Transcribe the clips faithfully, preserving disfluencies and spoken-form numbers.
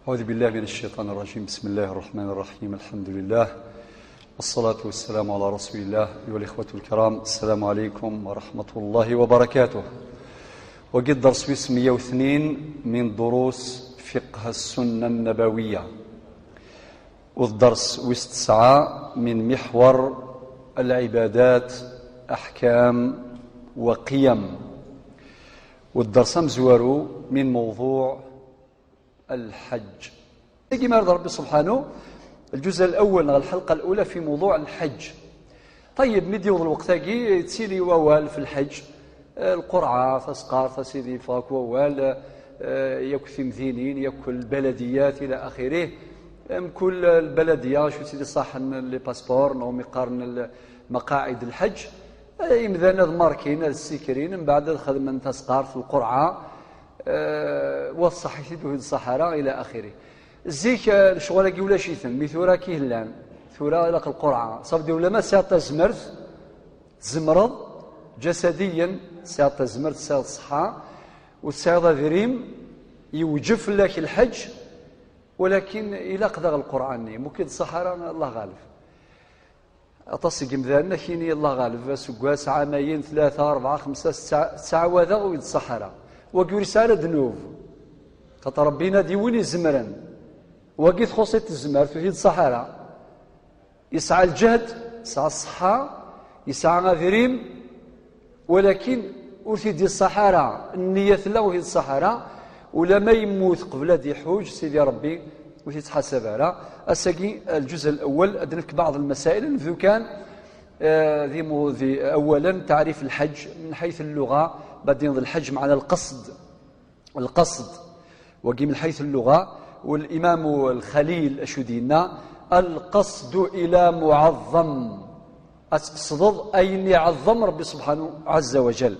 أعوذ بالله من الشيطان الرجيم. بسم الله الرحمن الرحيم. الحمد لله. والصلاة والسلام على رسول الله. أيها الإخوة الكرام، السلام عليكم ورحمة الله وبركاته. وقد درس ويس مية واثنين من دروس فقه السنة النبوية. والدرس ويس تسعة من محور العبادات، أحكام وقيم. والدرس مزوارو من موضوع الحج. يجي مرض ربي سبحانه الجزء الأول، الحلقة الأولى في موضوع الحج. طيب، ميديو الوقت هاكي تسيلي ووال في الحج، آه، القرعة، تسقار، تسيدي فاك ووال، آه، ياك تمدينين، ياك البلديات إلى آخره. أم كل البلدية، شو سيدي صح، لي باسبور، نو مقارن مقاعد الحج. آه، إمدان هذا ماركين، هذا السكرين، من بعد خدمنا تسقار في القرعة. آه، وصحيتي دوهي الصحراء إلى آخره. الزيك، آه، الشغل كي ولا شيثن، مي ثورة كي هلان، ثورة لك القرعة. صاب دي ولا ما ساعة تزمرت، تزمرض جسديا، ساعة تزمرت، ساعة الصحة، وتساعد ذريم، يوجف لك الحج، ولكن إلا قدر القرعة ني، ممكن الصحراء الله غالب. Aṭas n yimdanen akini, Allah ɣaleb, aseggas, ɛamayen, tlata, rebɛa, xemsa, tesɛa, tesɛa wadaɣ ur yettṣaḥ ara. Wagi ur yesɛi ara ddnub. Xaṭer Ṛebbi inadi win izemren. Wagi txuṣ-it tezmert, ur t-yettṣaḥ ara. Yesɛa lǧehd, yesɛa ṣṣeḥḥa, yesɛa adrim, walakin ur t-id-iṣṣaḥ ara, nniya tella ur t-id-iṣṣaḥ ara, ulama yemmut qbel ad iḥuǧ, Sidi Ṛebbi ur t-ittḥasab ara. Ass-agi, الجزء الأول, ad nefk بعض المسائل, nebdu kan, eh, di mu-, di, أولا, تعريف الحج من حيث اللغة, بعدين الحج معنى القصد. القصد. Wagi من حيث اللغة, والإمام الخليل acu d-yenna, القصد إلى معظم. Ad tqesdeḍ ayen iɛeẓẓem Ṛebbi subḥanahu ɛazza wa jall.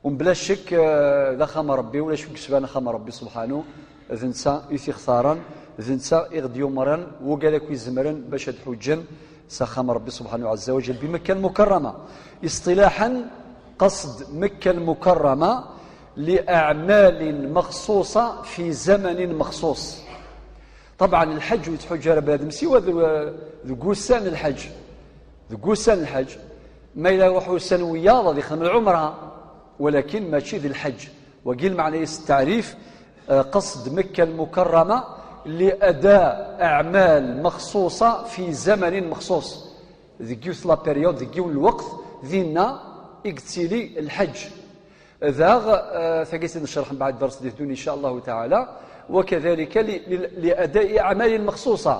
Mebla ccek, eh, d axxam n Ṛebbi, ulac wi yesban axxam n Ṛebbi subḥanahu, d netta i t-ixtaren, d netta i ɣ-d-yumren, wigad akk izemren bac ad ḥuǧǧen s axxam n Ṛebbi subḥanahu ɛazza wa jall, بمكة المكرمة. اصطلاحا, قصد مكة المكرمة لأعمال مخصوصة في زمن مخصوص. طبعا الحج ur yettḥuǧǧ ara bnadem siwa deg, deg wussan n lḥeǧ. Deg wussan n lḥeǧ. Ma yella iruḥ ussan wiyaḍ ad ixdem lɛumra, walakin mačči d lḥeǧ. Wagi lmeɛna-is التعريف, eh, قصد مكة المكرمة لأداء أعمال مخصوصة في زمن مخصوص. Deg yiwet la période, deg yiwen lweqt, dinna i yettili lḥeǧ. Daɣ, eh, tagi i necreḥ mbeɛd dders di tdun, إن شاء الله تعالى. وكذلك ل-، ل-، لأداء أعمال مخصوصة.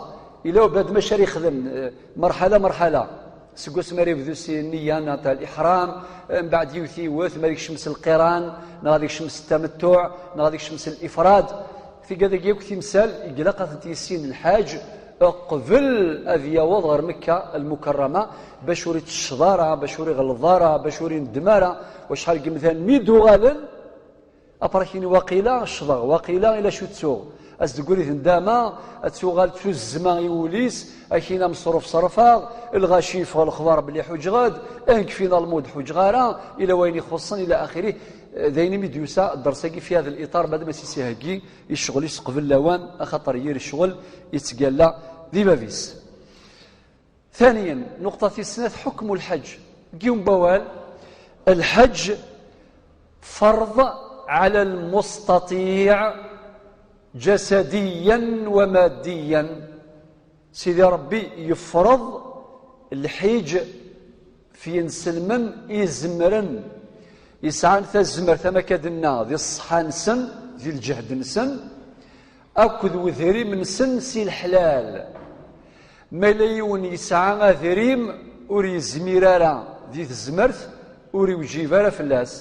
Ila ubad mačči ara yexdem, eh, مرحلة مرحلة. Seg wasmi ara yebdu si nniya neɣ tah الإحرام, eh, mbeɛd yiwet yiwet, ma ad yekcem s lqiran, neɣ ad yekcem s tamettuɛ, neɣ ad yekcem s الإفراد. Tigad-agi akk timsal, ilaq ad tent-yissin lḥaǧ, qbel ad yaweḍ ɣer Mekka Lmukarrama, bac ur ittecceḍ ara, bac ur iɣelleḍ ara, bac ur indem ara. Wacḥal n yimdanen mi d-uɣalen, après kini waqila ccḍeɣ, waqila ila acu ttuɣ. As deg ur idendama, ad tuɣal tuzzma i wul-is, akina meṣruf ṣerfeɣ, lɣaci yeffeɣ lexbar belli ḥuǧeɣ-d, nekk finalement ḥuǧeɣ ara, ila wayen ixuṣṣen, ila axiri. D ayen imi d-yusa dders-agi fi hada liṭar, madam as-isiheggi i ccɣel-is qbel lawan, axaṭer yir ccɣel yettgalla di bab-is. ثانيا, نقطة tis snat, حكم الحج. Deg yiwen n wawal, الحج فرض على المستطيع جسديا وماديا. Sidi Ṛebbi yefreḍ lḥiǧ f yinselmen izemren, yesɛan tazmert, am akka d-nna, di ṣṣeḥḥa-nsen, di lǧehd-nsen, akked wedrim-nsen si leḥlal. Ma yella yiwen yesɛa adrim ur yezmir ara di tezmert, ur iwjib ara fell-as.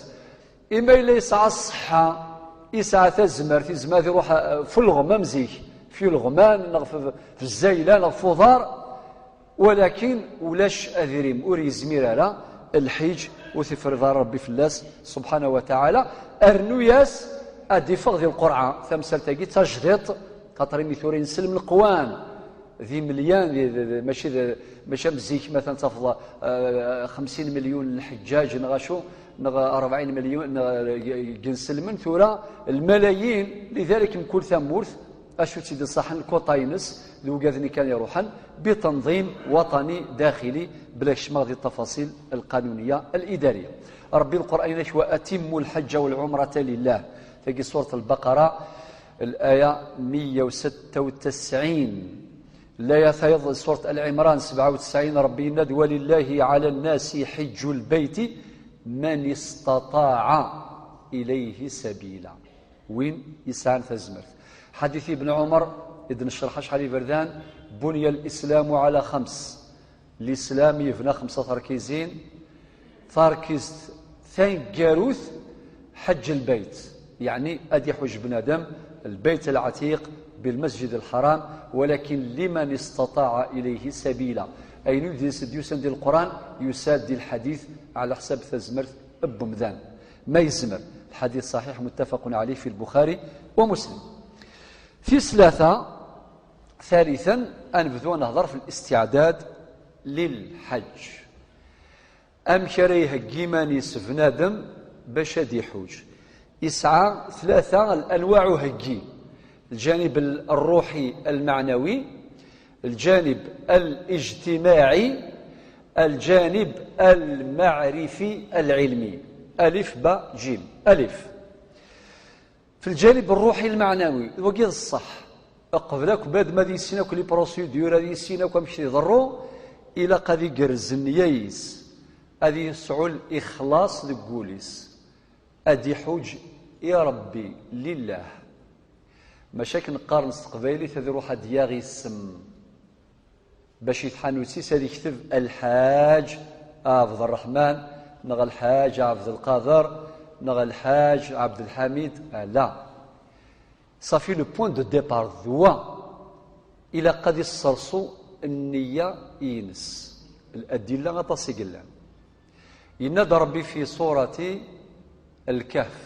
Ima yella yesɛa ṣṣeḥḥa, yesɛa tazmert, yezmer ad iruḥ, eh, f ulɣem am zik, f ulɣman, neɣ f, f zzayla, neɣ f uḍar, walakin ulac adrim, ur yezmir ara lḥiǧ, ur t-ifreḍ ara Ṛebbi fell-as, subḥanahu wa taɛala, rnu-yas ad d-iffeɣ di lqurɛa. Tamsalt-agi d tajdiṭ, xaṭer imi tura inselmen qwan, d imelyan, d, d, d, mačči d, mačči am zik, مثلا, tafeḍ, eh, خمسين مليون n lḥeǧǧaǧ, neɣ acu, neɣ أربعين مليون, neɣ, eh, n yinselmen, tura lmalayin, lidalik mkul tamurt, Acu tt-id-iṣaḥen lkuṭa-ines d ugaden i kan iruḥen, بتنظيم وطني داخلي, bla kecmeɣ di ttafaṣil القانونية الإدارية. Ṛebbi Lqur'an inek: وأتموا الحج والعمرة لله. Tagi surat Lbaqara, الآية مية وستة وتسعين. Laya tayeḍ surat Al Ɛimran sebɛa u tesɛin, Ṛebbi yenna-d: ولله على الناس حج البيت من استطاع إليه سبيلا. Win yesɛan tazmert. Ḥadit Ibn Ɛumar i d-necreḥ acḥal iberdan: بني الإسلام على خمس. Lislam yebna xemsa terkizin. Tarkizt taneggarut, حج البيت, yeɛni ad iḥuj bnadem البيت العتيق بالمسجد الحرام, ولكن لمن استطاع إليه سبيلا. Ayen i d-yusan di Lquran, yusa-d di lḥadit ɛla ḥsab tazmert n wemdan. Ma yezmer, lḥadit ṣaḥiḥ, متفق عليه في البخاري ومسلم. Tis tlata, ثالثا, ad nebdu ad nehder في الاستعداد للحج. Amek ara iheggi iman-is bnadem bac ad iḥuǧ? Yesɛa tlata الأنواع uheggi: الجانب الروحي المعنوي، الجانب الاجتماعي، الجانب المعرفي العلمي. ألف باء جيم. ألف. في الجانب الروحي المعنوي, wagi d ṣṣeḥ. Qbel akk, bad ma ad yissin akk les procédures, ad yissin akk amek iḍerru, ilaq ad igerrez nniya-is, ad yesɛu lixlaṣ deg wul-is, ad iḥuǧ i Ṛebbi, lillah. Maca akken qqaren s teqbaylit, ad iruḥ ad d-yaɣ isem. Bac i tḥanut-is ad ikteb Lḥaǧ Ɛebd Ṛṛeḥman, neɣ Lḥaǧ Ɛebd Lqader, neɣ Lḥaǧ Ɛebd Lḥamid. Ah, la. Safi, le point de départ d wa. Ilaq ad isserṣu nniya-ines. Ladilla aṭas i yellan. Yenna-d Ṛebbi fi surati Lkehf: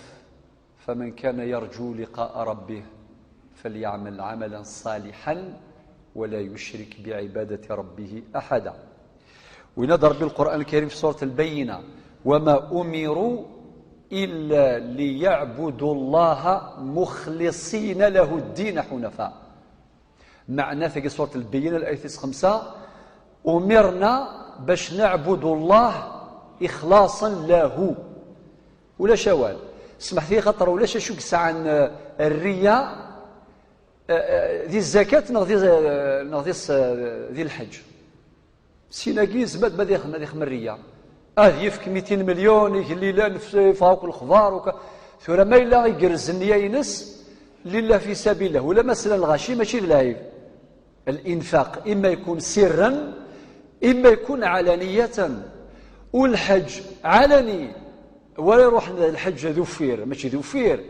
فمن كان يرجو لقاء ربه فليعمل عملا صالحا ولا يشرك بعبادة ربه أحدا. Yenna-d Ṛebbi Lqur'an Lkarim fi surat Lbayyina: وما أمروا إلا ليعبدوا الله مخلصين له الدين حنفاء. Meɛna tagi surat Lbayyina, layat tis xemsa: أمرنا باش نعبدوا الله إخلاصا له. Ulac awal. Smeḥt-iyi xaṭer ulac acu yesɛan, eh, rriya, eh, eh, di zzakat neɣ di, eh, neɣ di s-, eh, di lḥeǧ. Sin-agi yezmer ad ixdem, ad ixdem rriya. Ad yefk mitin milyon igellilen, f-, yeffeɣ akk lexbar, uka-, tura ma yella igerrez nniya-ines, lillah fi sabilillah, ula ma slan lɣaci, mačči d lɛib. الإنفاق إما يكون سرا، إما يكون علانية. والحج علني، ولا يروح الحج ذو فير، ماشي ذو فير.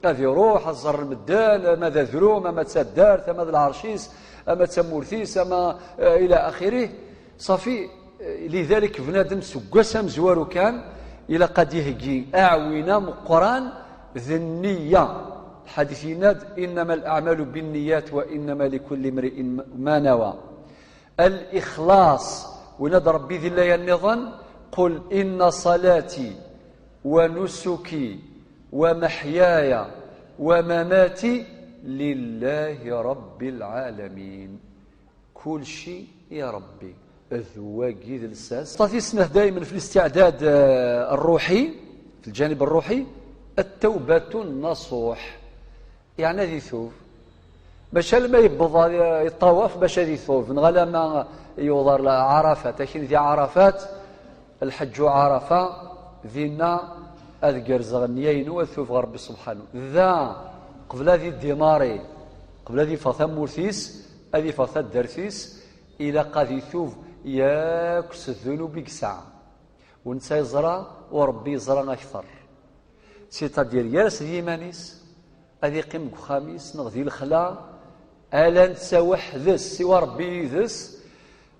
Ad iruḥ, ad ẓer medden, ama d adrum, ama d taddart, ama d lɛerc-is, ama d tamurt-is, ama, eh, ila axirih. Safi, eh, lidalik bnadem seg wass amezwaru kan, ilaq ad iheggi aɛwin ameqqran d nniya. Lḥadit yenna-d: إنما الأعمال بالنيات وإنما لكل امرئ ما نوى. الإخلاص. Yenna-d Ṛebbi di laya nniḍen: قل إن صلاتي ونسكي ومحياي ومماتي لله رب العالمين. Kulci i Ṛebbi. D wagi d lsas. Tis snat daymen fi listiɛdad, eh, ṛṛuḥi, fi lǧanib ṛṛuḥi, التوبة النصوح. Yeɛni ad itub. Mačči alma yewweḍ ɣer, eh, yeṭṭawaf bac ad itub, neɣ alama yewweḍ ɣer Ɛarafat. Akin di Ɛarafat, lḥeǧǧu Ɛarafa, dinna ad gerzeɣ nniya-inu, ad tubeɣ ɣer Ṛebbi subḥanu. Da, qbel ad idimari, qbel ad iffeɣ tamurt-is, ad iffeɣ taddart-is, ilaq ad itub yakk s ddunub i yesɛa. U netta yeẓra, u Ṛebbi yeẓra akteṛ. C'est-à-dire, gar-as d yiman-is, ad iqqim deg uxxam-is neɣ di lexla, ala netta weḥd-s, siwa Ṛebbi yid-s,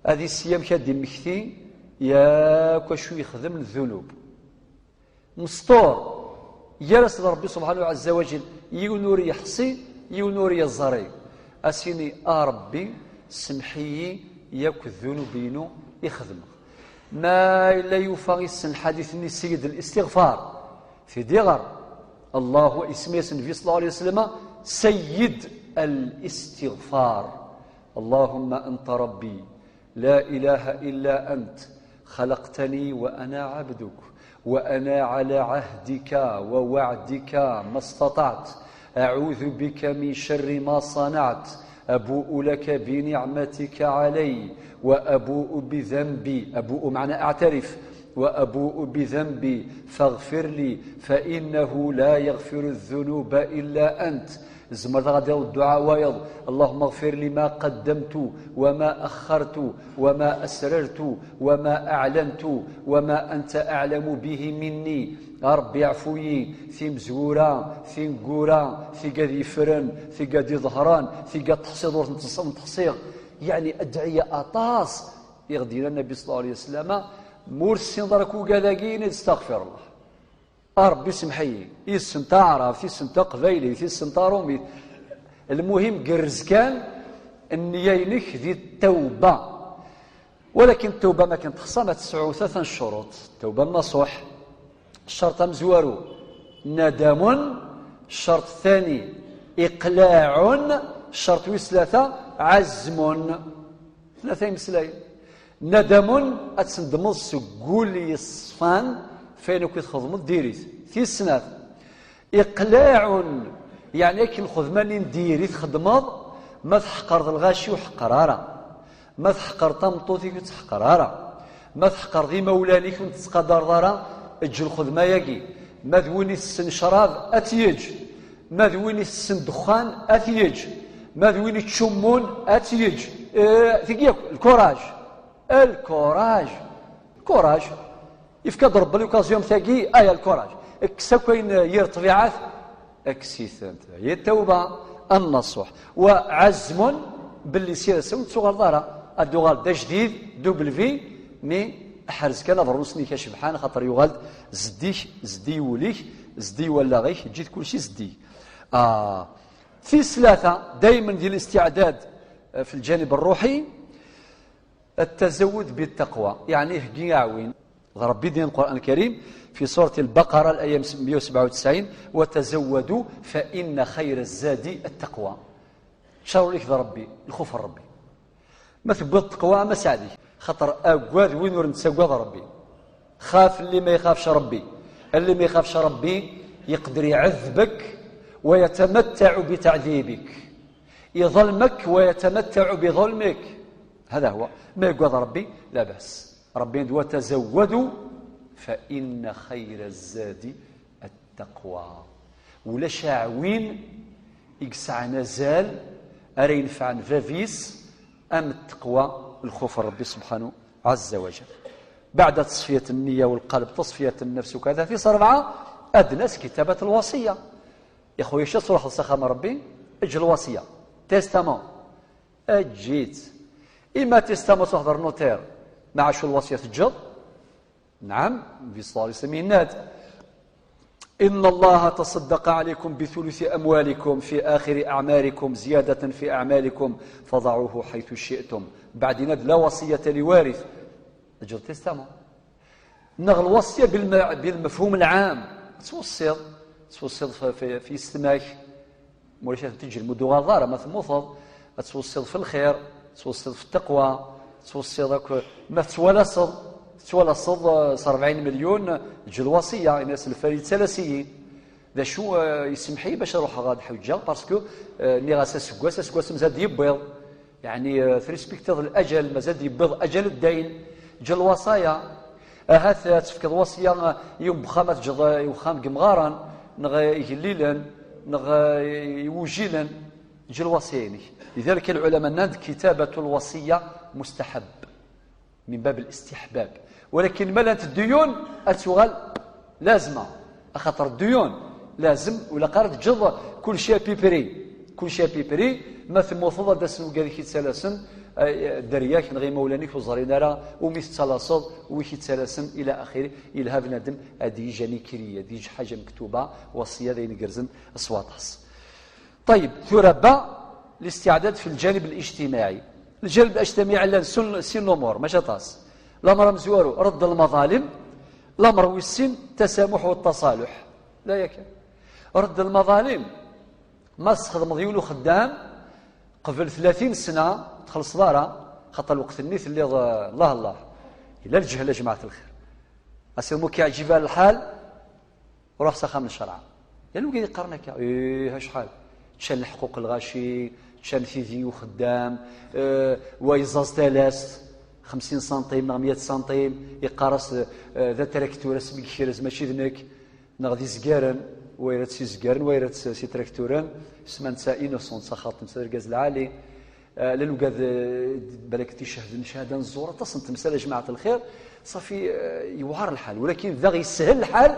ad issi amek ad d-immekti yakk acu yexdem n ddunub. Mesṭur, gar-as d Ṛebbi subḥanahu ɛezza wa jell, yiwen ur yeḥṣi, yiwen ur yeẓri. Ad s-yini: A Ṛebbi, semmeḥ-iyi yakk ddunub-inu i xedmeɣ. Ma yella yufa issen lḥadit-nni, Seyyed al-Istiɣfar, t-id-iɣer. Allahu, isemma-yas Nnbi ṣalla Llahu ɛalayhi wa sallam Seyyed الاستغفار. اللهم أنت ربي، لا إله إلا أنت، خلقتني وأنا عبدك، وأنا على عهدك ووعدك ما استطعت، أعوذ بك من شر ما صنعت، أبوء لك بنعمتك علي وأبوء بذنبي، أبوء معنى أعترف، وأبوء بذنبي فاغفر لي فإنه لا يغفر الذنوب إلا أنت. Tzemreḍ ad d-tawiḍ dduɛa wayeḍ: اللهم اغفر لي ما قدمت وما أخرت وما أسررت وما أعلنت وما أنت أعلم به مني. A Ṛebbi, ɛfu-yi timezwura, tineggura, tigad yeffren, tigad iḍehren, tigad teḥṣiḍ ur tent-ttṣ-, ur tent-ttṣiɣ. Yeɛni adɛiya aṭas i ɣ-d-yenna Nnbi صلى الله عليه وسلم: ma ur tessineḍ ara akk ugad-agi, ini-d استغفر الله. A Ṛebbi, semmeḥ-iyi. Issen taɛrabt, issen taqbaylit, issen taṛumit. Lmuhim, gerrez kan nniya-inek di ttawba. Walakin ttawba, ma kan texṣa, ma tesɛu tlata n ccuruṭ. Ttawba nasuḥ. Ccerṭ amezwaru, nadamun. Ccerṭ ttani, iqlaɛun. Ccerṭ wis tlata, ɛazmun. Tlata imeslayen. Nadamun, ad tendmeḍ seg wul yeṣfan f ayen akk i txedmeḍ diri-t. Tis snat, iqlaɛun, yeɛni akken lxedma-nni n diri txedmeḍ, ma tḥeqreḍ lɣaci ur ḥeqqer ara, ma tḥeqreḍ tameṭṭut-ik ur tt-ḥeqqer ara, ma tḥeqreḍ imawlan-ik ur tt-tettqadareḍ ara, eǧǧ lxedma-yagi. Ma d win itessen ccrab, ad t-yeǧǧ. Ma d win itessen ddexxan, ad t-yeǧǧ. Ma d win ittcummun, ad t-yeǧǧ. Eh, tigi yakk, lkuraj. Lkuraj. Kuraj. Yefka-d Ṛebbi l'occasion-tagi, aya lkuraj. Kkes akk ayen yir ṭṭbiɛat, kkes-itent. Hi ttawba annasuḥ. Wa ɛazmun belli si ass-a ur tettuɣaleḍ ara. Ad d-uɣal d ajdid, double vie, mi ḥrez kan abeṛnus-nni-k acebḥan, axaṭer yuɣal-d zeddig, zeddig wul-ik, zeddig wallaɣ-ik, eǧǧ-it kulci zeddig. Ah, tis tlata, daymen di listiɛdad, eh, fi lǧanib ṛṛuḥi, التزود بالتقوى، yeɛni heggi aɛwin. D Ṛebbi din Lqur'an Lkarim, fi surat Lbaqara, laya meyya u sebɛa u tesɛin: وتزودوا فإن خير الزاد التقوى. Ččar ul-ik d Ṛebbi, lxuf n Ṛebbi. Ma tewwiḍ ttaqwa, ma sɛed-ik. Xaṭer agad win ur nettagad Ṛebbi. Xaf lli ma ixafc Ṛebbi. Lli ma ixafc Ṛebbi, yeqder iɛedbek ويتمتع بتعذيبك. يظلمك ويتمتع بظلمك. هذا هو. Ma yugad Ṛebbi, la ba's. Ṛebbi yenna-d: وتزودوا فإن خير الزاد التقوى. Ulac aɛwin i yesɛan azal ara yenfɛen bab-is am ttaqwa, lxuf n Ṛebbi subḥanahu ɛazza wa jal. Beɛda tasfiyat nniya u lqalb, tasfiyat nnefs u kada, tis ṛebɛa, adnas kitabat lwasiya. Ixuya, acu ad truḥeḍ s axxam n Ṛebbi? Eǧǧ lwasiya. Testament. Eǧǧ-itt. Imma testament, truḥeḍ ɣer notaire, maɛacu lwasiya teǧǧeḍ? Naɛam, Nnbi ṣalla Llahu ɛalayhi wa sallam yenna-d: إن الله تصدق عليكم بثلث أموالكم في آخر أعماركم زيادة في أعمالكم فضعوه حيث شئتم. Mbeɛd yenna-d: لا وصية لوارث. Eǧǧ testament. Neɣ lwasiya bilme-, bilmefhum lɛam. Ad tweṣṣiḍ. Ad tweṣṣiḍ f, f, f yessetma-k. Ma ulac ad ten-teǧǧ lmud ur tuɣaleḍ ara, ma temmuteḍ. Ad tweṣṣiḍ f lxir, ad tweṣṣiḍ f ttaqwa, ad tweṣṣiḍ akk. Ma tettwalaseḍ, tettwalaseḍ, eh, s ṛebɛin milyun, eǧǧ lwasiya, ini-as: lfal yettalas-iyi. D acu, eh, yesmeḥ-iyi bac ad ruḥeɣ ad ḥuǧǧeɣ, parce que, eh, nniɣ-as aseggas, aseggas mazal d-yewwiḍ. Yeɛni, eh, trespektiḍ laǧal, mazal d-yewwiḍ aǧal n ddayn, eǧǧ lwaṣaya. Ahat, eh, ad tefkeḍ waṣya, eh, i yiwen n wexxam, ad teǧǧeḍ, eh, i wexxam n yemɣaren, neɣ, eh, igellilen, neɣ, eh, i wujilen, eǧǧ lwaṣya-inek. Lidalik, lɛulama nnan-d: كتابة الوصية مستحب. من باب الاستحباب. Walakin ma llant dduyun, ad tuɣal lazma. Axaṭer dduyun, lazem, ur ilaq ara teǧǧeḍ kulci à peu près. Kulci à peu près, ma temmuteḍ, ad d-asen wigad i k-yettalasen, eh, dderya-k neɣ imawlan-ik ur ẓrin ara umi tettalaseḍ, wi k-yettalasen, ila axiri. Yelha bnadem ad yeǧǧ anikri, ad yeǧǧ ḥaǧa mektuba, waṣṣiya d ayen igerrzen s waṭas. Ṭayyeb, tura ba listiɛdad fi lǧanib lijtimaɛi. Lǧanib lijtimaɛi llan sun-, sin lumuṛ, mačči aṭas. Lameṛ amezwaru, redd lmaḍalim. Lameṛ wis sin, tasamuḥ wa ttaṣaluḥ. La yakan. Redd lmaḍalim. Ma tesxedmeḍ yiwen uxeddam, qbel tlatin sna, txellṣeḍ ara, xaṭer lweqt-nni telliḍ, eh, Allah, Allah. Yella lǧehla, jmaɛat lxir. Asiḍ mu k-iɛǧib ara lḥal, ruḥ s axxam n ccreɛ. Yal wigad yeqqaren akka, ih, acḥal. Ččan leḥquq lɣaci, ččan tidi uxeddam, eh, wa yeẓẓaẓ talast, xemsin santim neɣ meyya santim, yeqqar-as, eh, d atraktur asmi yekrez, mačči d nekk. Neɣ d izgaren, wa ira-tt s izgaren, wa ira-tt s itrakturen, sma netta innocent, s axaṭer netta d argaz lɛali. Eh, llan wigad, eh, balak ticehden cahada n zzur, aṭas n temsal, a jmaɛat lxir, ṣafi, eh, yewɛer lḥal, walakin daɣ yeshel lḥal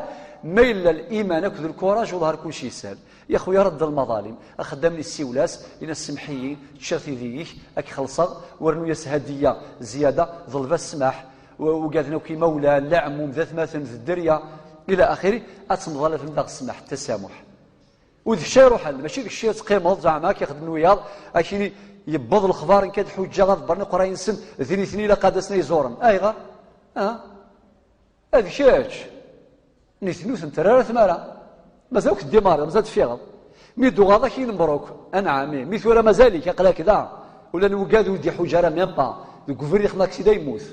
ma yella liman akked lkuraj, uḍhar kulci yeshel. Ya xuya, redd lmaḍalim, axeddam-nni ssiwel-as, ini-as: "Semmeḥ-iyi, ččiɣ tidi-ik, ad k-xellṣeɣ, wernu-yas hadiya zzyada, ḍleb-as ssmaḥ." U-, ugaden akk imawlan, leɛmum, d atmaten, d dderya, ila axiri, ad temḍalatem daɣ ssmaḥ, tasamuḥ. U d kečč ay iruḥen, mačči d kečč ay teqqimeḍ, zeɛma ad k-ixdem wiyaḍ, ad k-yini yewweḍ lexbar, nekk ad ḥuǧǧeɣ, ad ḍebbren iqerray-nsen, d nitni ilaq ad asen-ay-ẓuren. Ayɣer? Ah? D kečč. Nitni ur ten-terri ara tmara. Mazal akk teddimareḍ, mazal teffiɣeḍ. Mi d-tuɣaleḍ ad k-yini mebruk. Anɛam, ih. Mi tura mazal-ik, aql-ak da. Ula n wigad ur d-iḥuǧ ara même pas. Deg ubrid ixdem aksida, yemmut.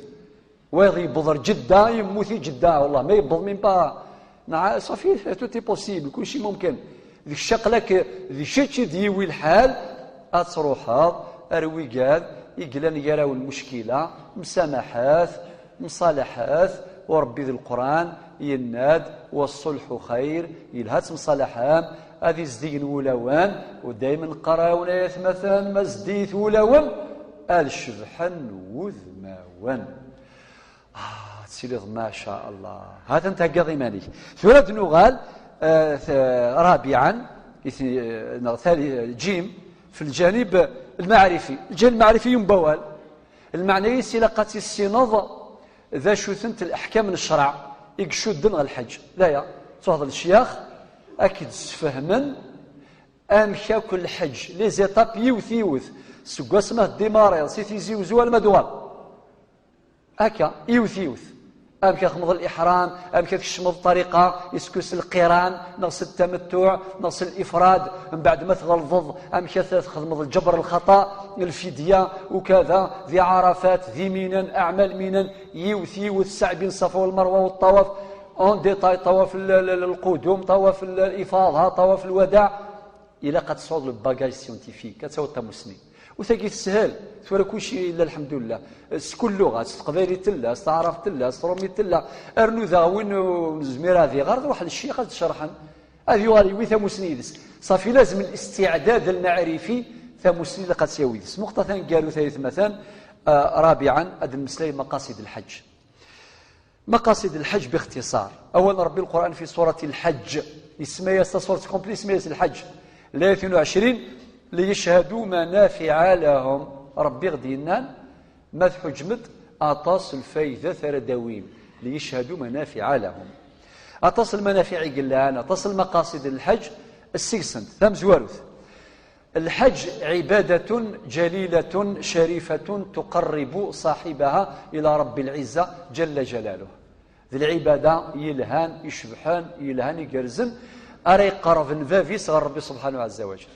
Wayeḍ yewweḍ ar Ǧedda, yemmut i Ǧedda. Wallah, ma yewweḍ même pas. Neɣ, ṣafi, tout est possible, kulci mumkin. D kečč aql-ak, d kečč i d-yiwi lḥal, ad truḥeḍ ar wigad i yellan gar-awen muckila, msamaḥet, mṣalaḥet, u Ṛebbi di Leqran yenna-d: "Wa ṣṣulḥu xayr", yelha ad temṣalaḥem, ad izdigen wulawen, u daymen qqar-awen ay atmaten, ma zdiyit wulawen, ad cebḥen wudmawen. Ah, ad tiliḍ, ma sha Allah. Ha-t-an theggaḍ iman-ik. Tura ad nuɣal, eh, t-, rabiɛan, i t-, eh, neɣ tali-, ǧim, fi lǧanib lmaɛrifi. Lǧanib lmaɛrifi yumb awal. Lmeɛna-is ilaq ad tissineḍ d acu-tent leḥkam n ccreɛ i icudden ɣer lḥeǧ. D aya, tuɣeḍ lecyax ad k-id-sfehmen amek akk lḥeǧ, les étapes, yiwet yiwet, seg wasmi ad tdimariḍ, si Tizi Uzzu alma d Wal. Akka, yiwet yiwet. Amek ad txedmeḍ liḥram, amek ad tkecmeḍ ṭṭariqa, isku s lqiran, neɣ s ttamettuɛ, neɣ s lifrad, mbeɛd ma tɣelḍeḍ, amek ad txedmeḍ lǧebr lxaṭa, lfidya, ukada, di Ɛarafat, di Minan, aɛmal Minan, yiwet yiwet, ssaɛbi n Ṣafa wal Marwa, u ṭṭawaf, en détail, ṭawaf l-, l-, l-, lqudum, ṭawaf l-, lifaḍa, ṭawaf lwadaɛ. Ilaq ad tesɛuḍ le bagage scientifique, ad tawiḍ tamussni. U tagi teshel, tura kulci yella, lḥemdullah. S kul lluɣa, s teqbaylit tella, s taɛrabt tella, s trumit tella. Rnu daɣ win ur nezmir ad iɣer, d ruḥ n ccix ad d-cerḥen. Ad yuɣal yewwi tamussni yid-s. Ṣafi, lazem listiɛdad lmaɛrifi, tamussni ilaq ad tt-yawi yid-s. Nuqṭa taneggarut ay atmaten, ah, rabiɛan, ad nmeslay maqasid lḥeǧ. Maqasid lḥeǧ bixtiṣar. Awal n Ṛebbi Lqur'an fi surat lḥeǧ. Yesma-yas tasurat complète, yesma-yas lḥeǧ. Layat tnin u ɛecrin, liyecḥadu manafiɛa lahum. Ṛebbi ɣ-d-yennan, ma tḥuǧmeḍ, aṭas lfaydat ara d-awin. Liyecḥadu manafiɛa lahum. Aṭas lmanafiɛ i yellan, aṭas lmaqasid n lḥeǧ, seg-sent, tamezwarut. Lḥeǧ ɛibadatun ǧalilatun carifatun tuqarribu ṣaḥibaha ila Ṛebbi lɛizza ǧalla ǧalaluh. D lɛibada yelhan, icebḥen, yelhan, igerrzen, ara iqerrben bab-is ɣer Ṛebbi subḥanahu ɛazza wa jal.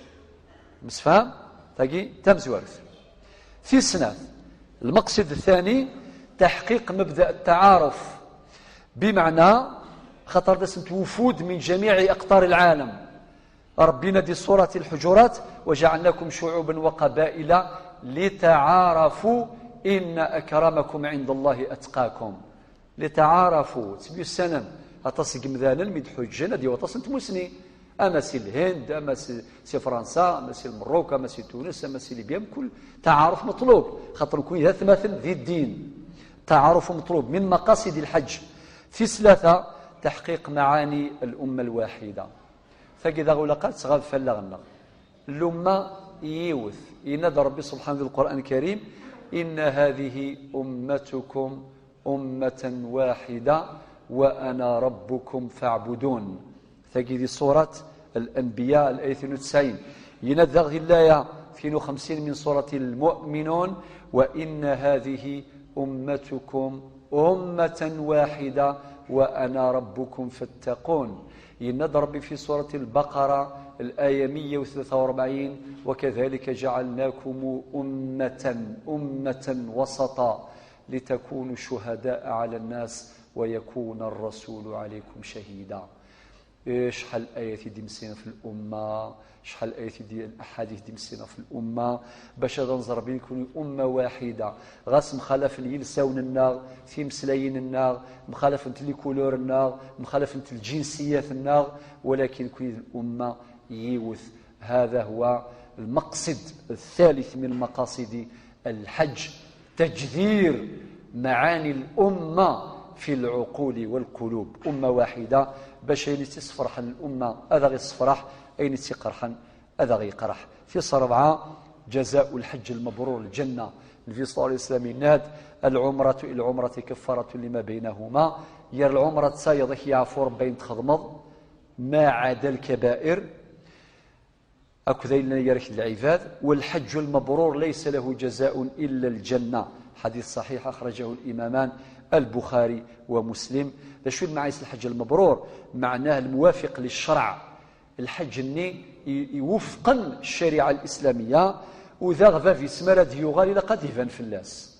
Msefham? Tagi tamezwarut. Tis snat, lmeqsid ttani, taḥqiq mebda ttaɛaruf. Bimeɛna, xaṭer d asent wufud min ǧamiɛi aqṭar lɛalam. Ṛebbi yenna di surat Lḥuǧurat: "Wa ǧeɛalnakum cuɛuban wa qabaila litaɛarafu inna akramakum ɛinda Allahi atqakum." Litaɛarafu, ttemyussanen. Aṭas n yemdanen mi d-ḥuǧǧen ad yawi aṭas n tmussni. Ama si Lhind, ama si, si Fransa, ama si Lmerruk, ama si Tunes, ama si Libya, mkul taɛaruf meṭlub. Xaṭer nekni d atmaten di ddin. Taɛaruf meṭlub, min maqasid lḥeǧ. Tis tlata, taḥqiq maɛani lumma lwaḥida. Tagi daɣ ur ilaq ara tettɣab fell-aɣ-nneɣ. Lumma yiwet. Yenna-d Ṛebbi subḥanahu di Lqur'an Lkarim: "Inna hadihi ummatukum ummatan waḥida wa ana ṛebbukum faɛbudun." Tagi di surat Al-Anbiya, al-ayat tnin u tesɛin. Yenna-d daɣ di laya tnin u xemsin min surat Al-Mu'minun: "Wa inna hadihi ummatukum ummatan waḥida wa ana ṛebbukum fattaqun." Yenna-d Ṛebbi fi surat Al-Baqara: الآية مية وثلاثة وأربعين: وكذلك جعلناكم أمة أمة وسطا لتكونوا شهداء على الناس ويكون الرسول عليكم شهيدا. شحال الآيات دي مسينا في الأمة، شحال الآيات دي الأحاديث دي مسينا في الأمة، باش هذا نزر بين يكون أمة واحدة. غاس مخالف يلساون النار، في مسلايين النار، مخالف انت لي كولور النار، مخالف انت الجنسيات النار، ولكن كل الأمة يوث. هذا هو المقصد الثالث من مقاصد الحج، تجذير معاني الأمة في العقول والقلوب. أمة واحدة، باش أين تسفرح الأمة هذا غير السفرح، أين تقرحن هذا غير قرح. في صربعة: جزاء الحج المبرور الجنة. النبي صلى الله عليه وسلم يناد: العمرة إلى العمرة كفارة لما بينهما. يا العمرة تصايد يعفو ربي تخضمض ما عدا الكبائر. أكذا إلا يرك العباد. والحج المبرور ليس له جزاء إلا الجنة. حديث صحيح أخرجه الإمامان البخاري ومسلم. ذا شو المعايس الحج المبرور؟ معناه الموافق للشرع، الحج الني يوفقن الشريعة الإسلامية. وذا غبا في سمرة ديوغال إلى قد يبان في الناس.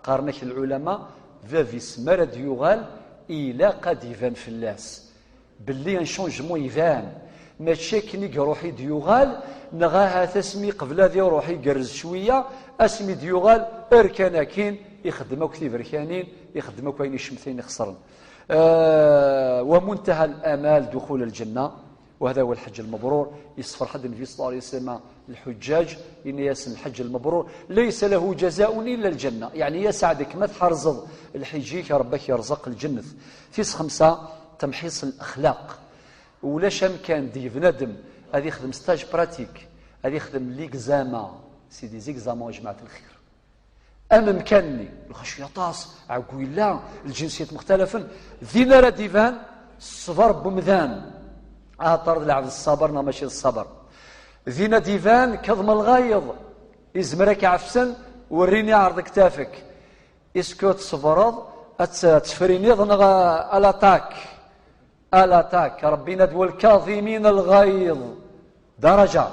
قارنك العلماء، ذا في سمرة ديوغال إلى قد يبان في الناس. باللي ان شونجمون يبان. ماشي كني يروح يديوغال، نغاها تسمي قبل هذه يروح يقرز شوية، اسمي ديوغال اركان اكين، يخدم اكو تيبركانين، يخدم اكو عين الشمسين يخسرن. آه، ومنتهى الآمال دخول الجنة، وهذا هو الحج المبرور. يصفر حد النبي صلى الله عليه وسلم الحجاج، إن ياسن الحج المبرور ليس له جزاء إلا الجنة. يعني يا سعدك ما تحرزض الحجيك، ربك يرزق الجنة. في خمسة: تمحيص الأخلاق. ولاش أمكان دي بنادم هذه يخدم ستاج براتيك، هذه يخدم ليكزاما، سي دي زيكزاما يا جماعة الخير. أما مكانني الخشية طاس عقويلا الجنسيات مختلفا، دينا راه ديفان الصبر بمذان. آه، طرد العبد الصبر، نا ماشي الصبر. دينا ديفان كظم الغيظ، يزمرك عفسن، وريني عرض كتافك. اسكو تصبرض، أت-، تفرينيض نغ-، ألاتاك. ألاتاك، ربي ندوى الكاظمين الغيظ. درجة.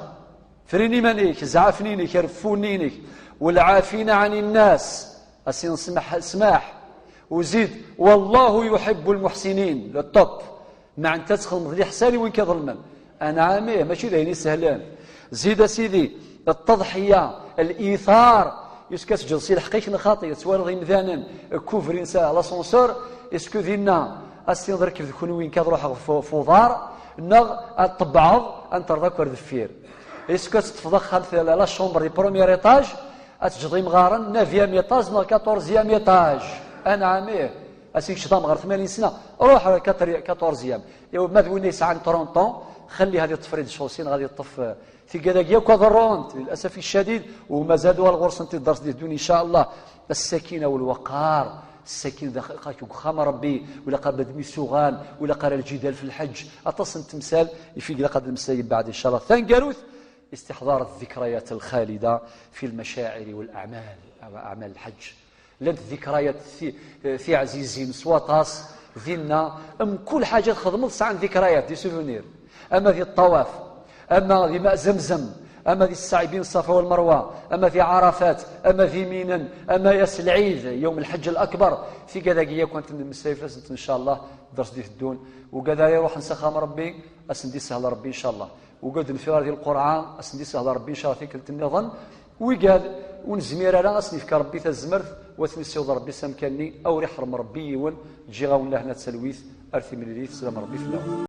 فريني منيك، زعفنينك، رفونينك. والعافين عن الناس. أسين سمح، سماح. وزيد: والله يحب المحسنين. للطب. ما انت تخدم لي حساني وين كظلمن. أنا عاميه، ماشي ذهني سهلان. زيد سيدي، التضحية، الإيثار. يسكت جلسي الحقيقة خاطئ، توالغ إمدانا، كوفرين سا، لاسونسور. اسكو دينا، أسين ضرك ذكون وين كظروح فو-، فوضار. نغ، الطبعض، أنتر ذاك ورد فير. اسكو تتفضخ خمث لا، لا شومبر دي بروميير إيطاج، أتجضي مغارن، نافيام إيطاج، نغ كاتورزيام إيطاج. أنا عاميه. أسين شضام غير ثمانين سنة. روح كاتر-، كاتورزيام. إيوا ما ذوين يسعان ترونتون، خلي هذه التفريد الشوسين، غادي يطف، آه، في كذا ياك ضرونت، للأسف الشديد، وما زادوا الغرس انت الدرس دي الدنيا إن شاء الله. السكينة والوقار، السكينة داخل قاك وخام ربي، ولا قابل ميسوغان، ولا قرا الجدال في الحج. أتصل تمثال، يفيق لقد المسائل بعد إن شاء الله. ثانقروث، استحضار الذكريات الخالدة في المشاعر والأعمال، أعمال الحج. لانت ذكريات في، في عزيزين سواطاس، ذينا، أم كل حاجة تخدمت سعان ذكريات، دي سوفونير. أما ذي الطواف، أما ذي ماء زمزم، أما ذي السعي بين الصفا والمروة، أما ذي عرفات، أما ذي مينن، أما ياس العيد، يوم الحج الأكبر. في كذا قيا كنت من المسافة إن شاء الله درس دي الدون. وكذا يروح نسخام ربي، أسندي سهل ربي إن شاء الله. وقد نفي هذه القرعة، أسندي سهل ربي إن شاء الله ثيكلت النظام. وقال، ونزمير على أسني في ربي تزمرت، وثني سيوض ربي سمكني، أو ريح رم ربي يون، جيغا ولا هنا تسلويث، أرثي من الريف، سلام ربي في الأول.